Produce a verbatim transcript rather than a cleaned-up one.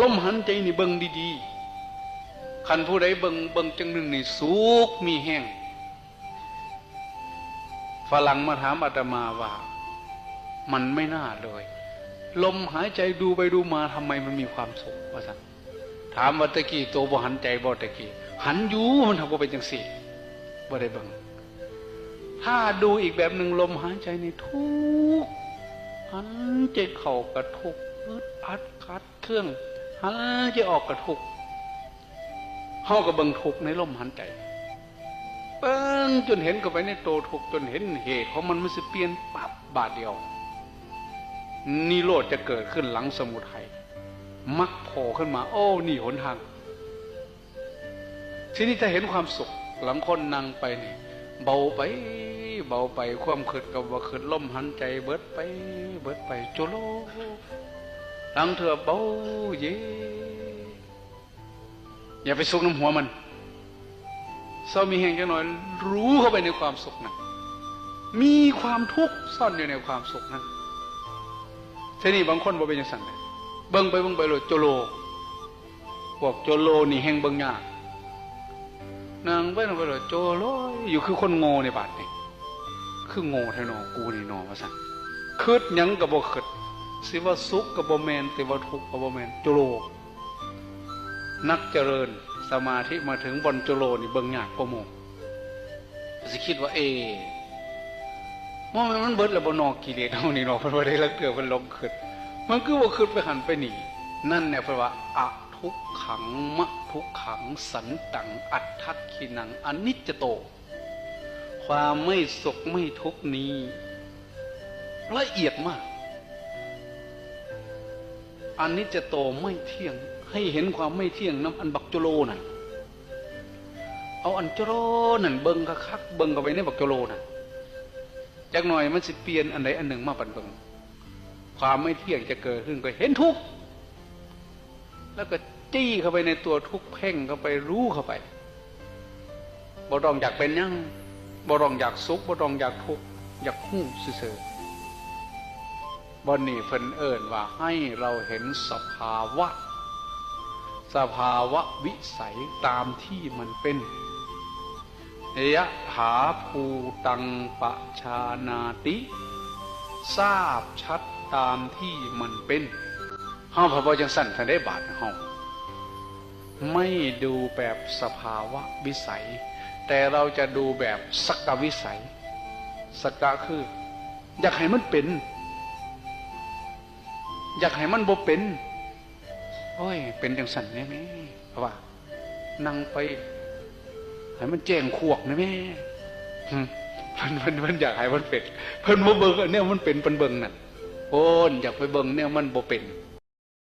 ลมหันใจนี่เบิ่งดีๆ คันผู้ใดเบิ่ง เบิ่งจั่งหนึ่งนี่สุขมีแฮง ฝรั่งมาถามอาตมาว่า มันไม่น่าเลย ลมหายใจดูไปดูมาทำไมมันมีความสุข ว่าซั่น ถามว่าตะกี้โตบ่หันใจบ่ตะกี้ หันอยู่ มันหากบ่เป็นจั่งซี้ บ่ได้เบิ่ง ถ้าดูอีกแบบหนึ่ง ลมหายใจนี่ทุกข์ หันใจเข้ากะทุกข์ อึดอัดขัดเคือง หันใจออกกะทุกข์ เฮากะเบิ่งทุกข์ในลมหันใจ เบิ่งจนเห็นเข้าไปในโตทุกข์ จนเห็นเหตุของมัน มันสิเปลี่ยนปั๊บบาดเดียว นิโรธจะเกิดขึ้นหลังสมุทัย มรรคโผล่ขึ้นมา โอ้ นี่หนทาง ทีนี้ถ้าเห็นความสุข หลังคนนั่งไปนี่ เบาไป เบาไป ความคิดกะบ่คิด ลมหันใจเบิดไป เบิดไป โจโล ลางเทื่อเบาเย็น อย่าไปสุขนำหัวมัน เซามีแฮงจักหน่อย รู้เข้าไปในความสุขนั้น มีความทุกข์ซ่อนอยู่ในความสุขนั้น ทีนี้บางคนบ่เป็นจั่งซั้นเด้ เบิ่งไปเบิ่งไปโลดโจโล พวกโจโลนี่แฮงเบิ่งยาก นั่งไปนั่งไปโลดโจโล อยู่คือคนโง่ในบาดนี่ คือโง่แท้หนอ กูนี่หนอ ว่าซั่น คิดหยังกะบ่คิด สิว่าสุขกะบ่แม่น สิว่าทุกข์กะบ่แม่น โจโล นักเจริญสมาธิมาถึงบ่อนโจโลนี่เบิ่งยากกว่าหมู่ สิคิดว่า เอ ว่ามัน มันเบิดแล้วบ่นอ กิเลสเฮานี่เนาะ เพิ่นว่าได้ ลางเทื่อเพิ่นหลงคิด มันคือบ่คิดไปหั้นไปนี่ นั่นแหละเพิ่นว่า อทุกขัง มะทุกขัง สันตัง อัตถักขิณัง อนิจจโต ความไม่สุขไม่ทุกข์นี้ ละเอียดมาก อนิจจโต ไม่เที่ยง ให้เห็นความไม่เที่ยงนำอันบักโจโลนั่น เอาอันโจโลนั่นเบิ่งคักๆ เบิ่งเข้าไปในบักโจโลนั่น จักหน่อยมันสิเปลี่ยนอันใดอันหนึ่งมาปันเบิ่ง ความไม่เที่ยงจะเกิดขึ้นกะเห็นทุกข์ แล้วกะจี้เข้าไปในตัวทุกข์ เพ่งเข้าไป รู้เข้าไป บ่ต้องอยากเป็นหยัง บ่ต้องอยากสุข บ่ต้องอยากทุกข์ อยากฮู้ซื่อๆ บ่อนนี้เพิ่นเอิ้นว่าให้เราเห็นสภาวะ สภาวะวิสัยตามที่มันเป็น ยะถาภูตังปะชานาติ ทราบชัดตามที่มันเป็น เฮาพอบ่จั่งซั้น ท่านได้บาดเฮา ไม่ดูแบบสภาวะวิสัย แต่เราจะดูแบบสักกวิสัย สักกะคือ อยากให้มันเป็น อยากให้มันบ่เป็น โอ้ย เป็นจั่งซั้นแหน่แม่ เพราะว่า นั่งไป ให้มันแจ้งขวากแหน่แม่ หึ เพิ่น เพิ่น เพิ่นอยากให้มันเป็น เพิ่นบ่เบิ่งแนวมันเป็น เพิ่นเบิ่งนั่น โอ้น อยากไปเบิ่งแนวมันบ่เป็น